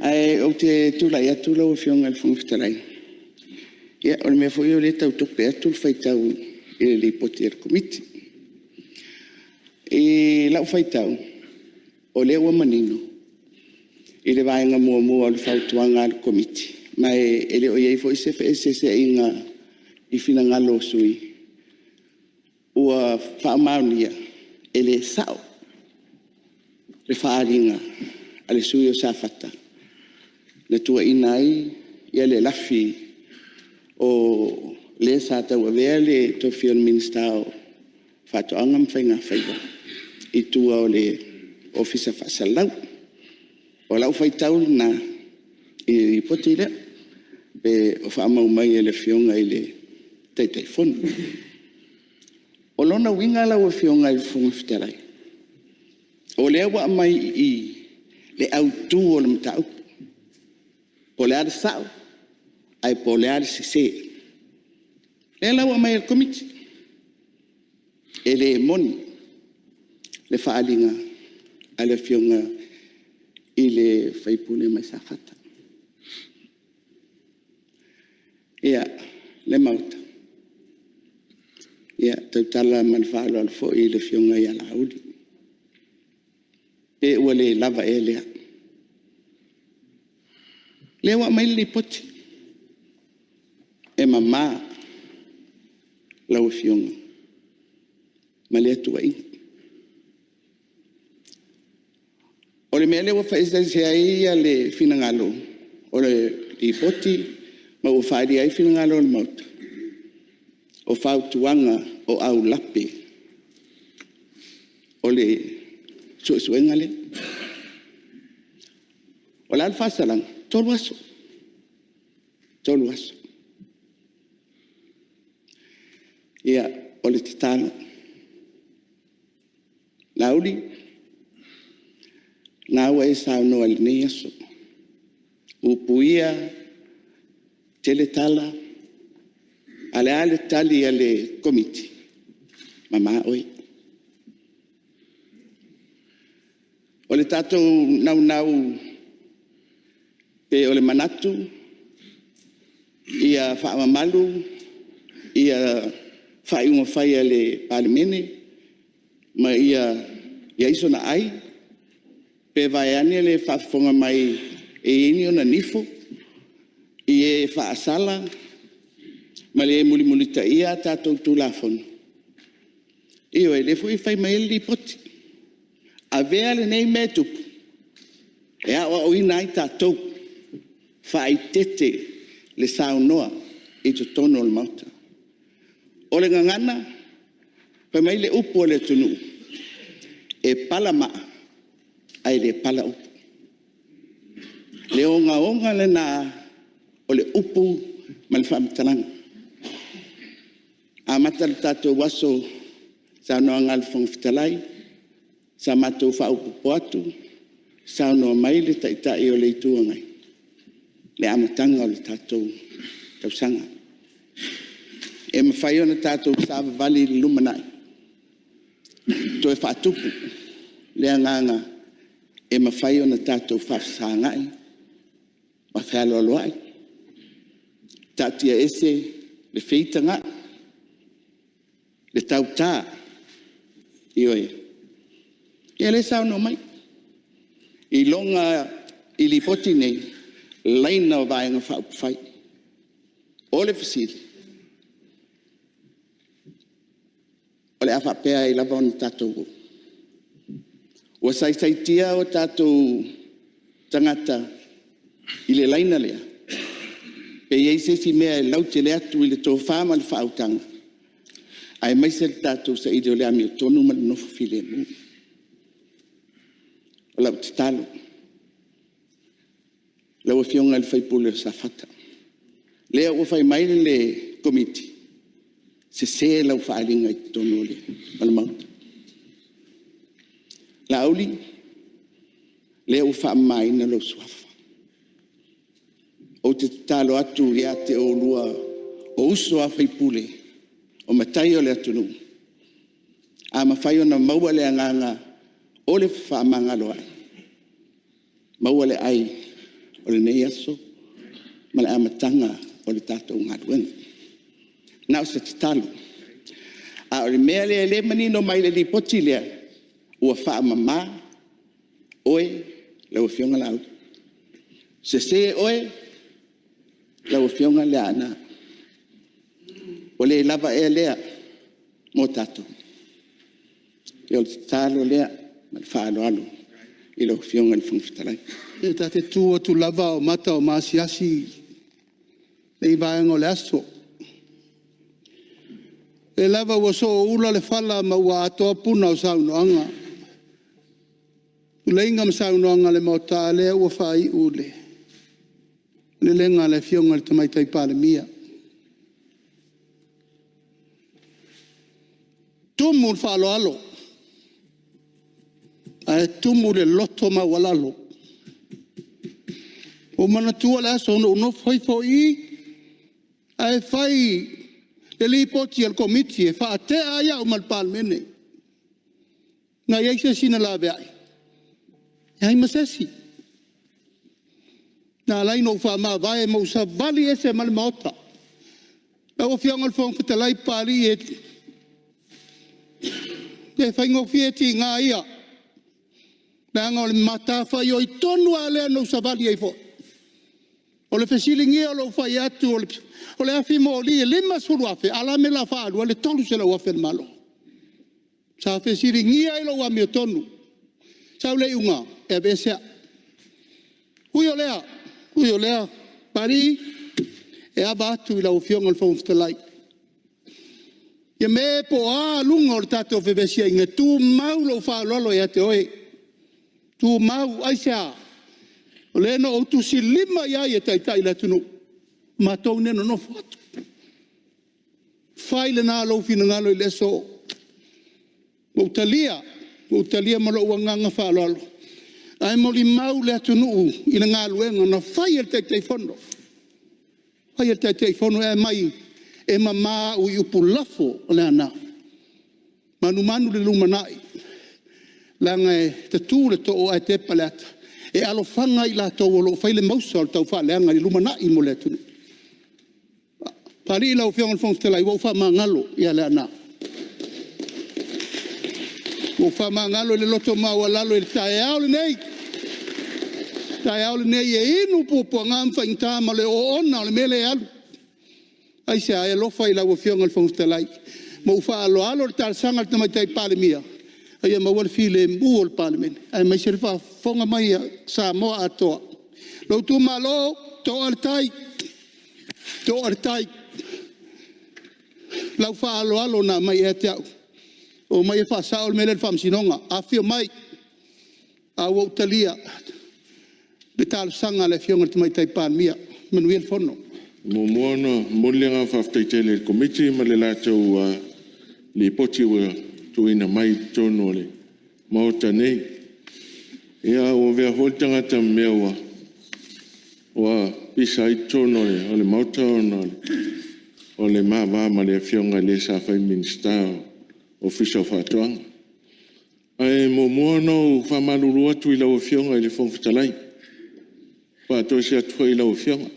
Ae ou te tulai atu lau Afioga i le Fofoga Fetalai, ia o le mea foi o lea e tau tope atu le faitau i le Lipoti a le Komiti. I lau faitau, o lea ua manino i le vaega muamua o le fautuaga a le Komiti, ma e le o i ai foi se feeseeseaiga i finagalo o sui usufono, ua faamaonia e le sao le faaaliga a le sui usufono o Safata na tuuaia ai le lafi o le sa tauavea le tofia o le Minisita o Faatoaga ma Faigafaiva i tua o le Ofisa Faasalalau. O lau faitau lena i le Lipoti lea, pe o faamau mai e le Afioga i le Taitaifono. O lona uiga lau Afioga i le Fofoga Fetalai, o lea ua aumai i i le autu o le mataupu, po o le a le sao ae po o le a le sese. O lea la ua aumai e le Komiti, e le moni le faaaliga a le Afioga i le sui usufono mai Safata. Ia, le Maota, e tautala ma le faaaloalo foi i le Afioga ia Laauli, pe ua le lava ea lea? O lea ua aumai le Lipoti, e mama lau Afioga ma lea tuuaiga. O le mea lea ua faaeseese ai finagalo o le Lipoti ma ua faaalia ai finagalo o le Maota, o fautuaga o aulape o le suesuega lea. O le a le faasalaga? 3 aso, 3 aso. Ia, o le tatalo, Laauli, o lena ua e saunoa i lenei aso, upu ia tele tala, a o le a le tali a le Komiti? Mama oe. O le tatou naunau pe o le manatu ia faamamalu faaiuga fai a le Palemene ma ia i ai sona ai, pe vaeane le faafofoga mai e i ai ni ona nifo i e faasala ma le mulimulitaia a tatou Tulafono? Ioe, o lea foi e fai mai ai le Lipoti, avea lenei mea e tupu e aoaoina ai tatou, faaeteete le saunoa i totonu o le Maota. O le gagana fai mai le upu a le atunuu, e pala maa ae le pala upu. O le ogaoga lena o le upu ma le faamatalaga. E amata le tatou aso i le saunoaga a le Fofoga Fetalai, sa matou faaopoopo atu, saunoa mai le Taitai o le Itu Agai, le amataga o le tatou tausaga. E mafai ona tatou savavali i le lumanai, toe faatupu le agaga e mafai ona tatou faafesagai ma fealoaloai, taatia ese le feitagai, le tauta, ioe. Ia o lea e saunoa mai i Lipoti nei laina o Vaega Faaupufai. O le fesili; o le a faapea ai lava ona tatou o? Ua saisaitia o tatou tagata i le laina lea? Pe i ai se isi mea e lautele atu i le tofa ma le faautaga aemaise le tatou saili o le amiotonu ma le nofo filemu. O lau tatalo, lau Afioga i le sui usufono o Safata, lea ua fai mai le Komiti, sese lau faaaliga i totonu o le Maota. Laauli, lea ua faamamaina lou suafa. Ou te tatalo atu ia te oulua o uso a sui usufono, o matai o le atunuu, a mafai ona maua le agaga o le fefaamagaloai, maua le ai o lenei aso ma le amataga o le tatou galuega. Na o se tatalo. A o le mea lea o lea e manino mai le Lipoti lea, ua faamama oe lau Afioga Laauli, sese oe lau Afioga Leaana. Ua le lava ea lea mo tatou? O le tatalo lea ma le faaaloalo i lau Afioga i le Fofoga Fetalai. Ia ta te tu atu lava a o mata o maasiasi lenei vaega o le aso. O lea lava ua sooula le fala ma ua atoa puna o saunoaga, tuleiga ma saunoaga a le Maota, a o lea ua faaiu i le malelega a le Afioga i le Tamaitai Palemia. E tumu i le faaaloalo, ae tumu i le loto maualalo. Ua ou manatua le aso na ou nofo ifo i i ae fai le Lipoti a le Komiti e faatea ai au ma le Palemene. Na i ai se isi na laveai? Leai ma se isi. Na ala ai ona ou faamavae ma ou savali ese ma le Maota. Lau Afioga i le Fofoga Fetalai Papalii, e le faigofie tiga ia, leaga o le matafaioi tonu lava lea na ou savali ai foi, o le fesiligia o lou fai atu o le afi moli e $50,000, a o le a le mea o le a faaalu ai le $300,000 a le Malo? Sa fesiligia ai lou amiotonu. Sau le iuga, e aveese au. Ui o lea, ui o lea, Papalii, e ava atu i lau Afioga i le Fofoga Fetalai, Fiame po o a luga o le tatou fevesiaiga, e tumau lou faaaloalo ia te oe, tumau. Aisea? O le na ou tusilima i ai e taitai le atunuu, o matou nei na nonofo atu. Fai lena lou finagalo i le aso. Ua ou talia, ua ou talia ma lou agaga faaaloalo, ae molimau le atunuu i le galuega na fai e le Taitaifono, fai e le Taitaifono e aumai e mama au i upu lafo o Leaana. Manumanu i le lumanai, leaga e tatu le too ae tepa le ata, e alofaga i latou o lo o fai le mausa o le taufaaleaga i le lumanai mo le atunuu. Papalii lau Afioga i le Fofoga Fetalai, ua ou faamagalo ia Leaana. Ua ou faamagalo i le loto maualalo i le taeao lenei, le taeao lenei e inu puapuaga ma faigata ma le oona o le mea lea e alu. Aisea? E alofa i lau Afioga i le Fofoga Fetalai ma ou faaaloalo i le talosaga a le Tamaitai Palemia, a ia maua le filemu o le Palemene, aemaise le faafofoga mai a Samoa atoa. Lou itumalo, toa le tai, toa le tai. O lau faaaloalo na aumai ia te au, omai e faasao le mea lea i le Faamasinoga. Afifio mai, a ua ou talia le talosaga a le Afioga i le Tamaitai Palemia. Manuia le Fono. E muamua ona momoli le agaga faafetai tele i le Komiti ma le latou Lipoti ua tuuina mai i totonu o le Maota nei. Ia, ua avea foi le tagata ma mea ua pisa ai totonu o le Maota ona o le ma va ma le Afioga i le sa fai ma Minisita o le Ofisa o Faatoaga. Ae muamua ona ou faamalulu atu i lau Afioga i le Fofoga Fetalai, e faatoese atu foi i lau Afioga,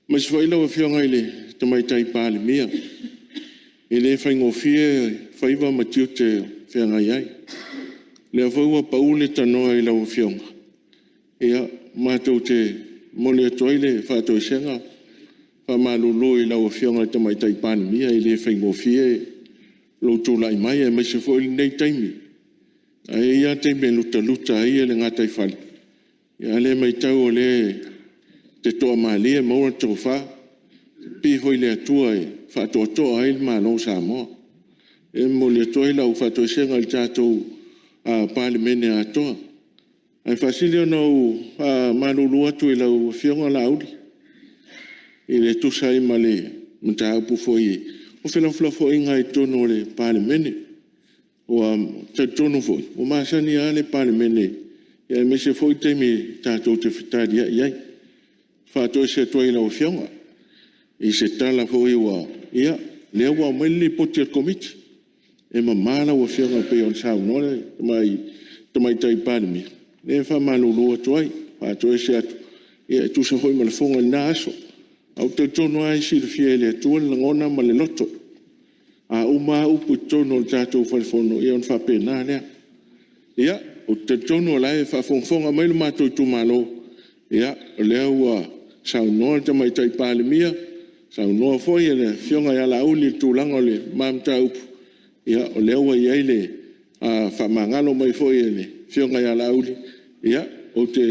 aemaise foi lau Afioga i le Tamaitai Palemia. E le faigofie faiva ma tiute o feagai ai. O lea foi ua pau le tanoa i lau Afioga, ia, matou te momoli atu ai le faatoesega, faamalulu i lau Afioga i le Tamaitai Palemia, e le faigofie lou tulai mai aemaise foi lenei taimi. Ae i ai lava taimi e lutaluta ai le gataifale, a o lea e matau o lea e te toamalie maua le tofa, pipii foi i le Atua e faatoatoa ai le Malo o Samoa. E momoli atu ai lau faatoesega i le tatou Palemene atoa. Ae faasili ona ou faamalulu atu i lau Afioga Laauli e tusa ai ma le mataupu foi o felafolafoaiga i totonu o le Palemene. Ua talitonu foi, ua masani lava le Palemene, aemaise foi taimi tatou te fetaliai ai. E faatoese atu ai i lau Afioga i se tala foi ua… Ia, o lea ua aumai le Lipoti a le Komiti, e mama lau Afioga pei ona saunoa le Tamaitai Palemia. O lea e faamalulu atu ai, faatoese atu, e tusa foi ma lafoga i lena aso. Ae ou te talitonu lava e silafia e le Atua le lagona ma le loto. A uma lava upu i totonu o le tatou fale Fono, ia ona faapena lea. Ia, ou te talitonu o la e faafogafoga mai lo matou itumalo, ia, o lea ua saunoa le Tamaitai Palemia, saunoa foi le Afioga ia Laauli i le tulaga o le ma mataupu, ia o lea ua i ai le faamagalo mai foi a le Afioga ia Laauli. Ia, ou te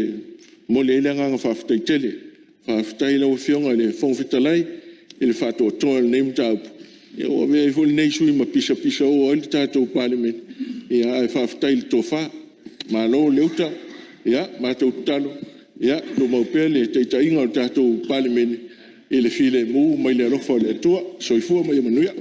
momoli ai le agaga faafetai tele. Faafetai i lau Afioga i le Fofoga Fetalai i le faatoatoa o lenei mataupu, ua avea ai foi lenei sui usufono ma pisapisao ai le tatou Palemene, ae faafetai i le tofa. Malo le uta, matou tatalo ia tumau pea le taitaiga o le tatou Palemene i le filemu mai le alofa o le Atua. Soifua ma ia manuia.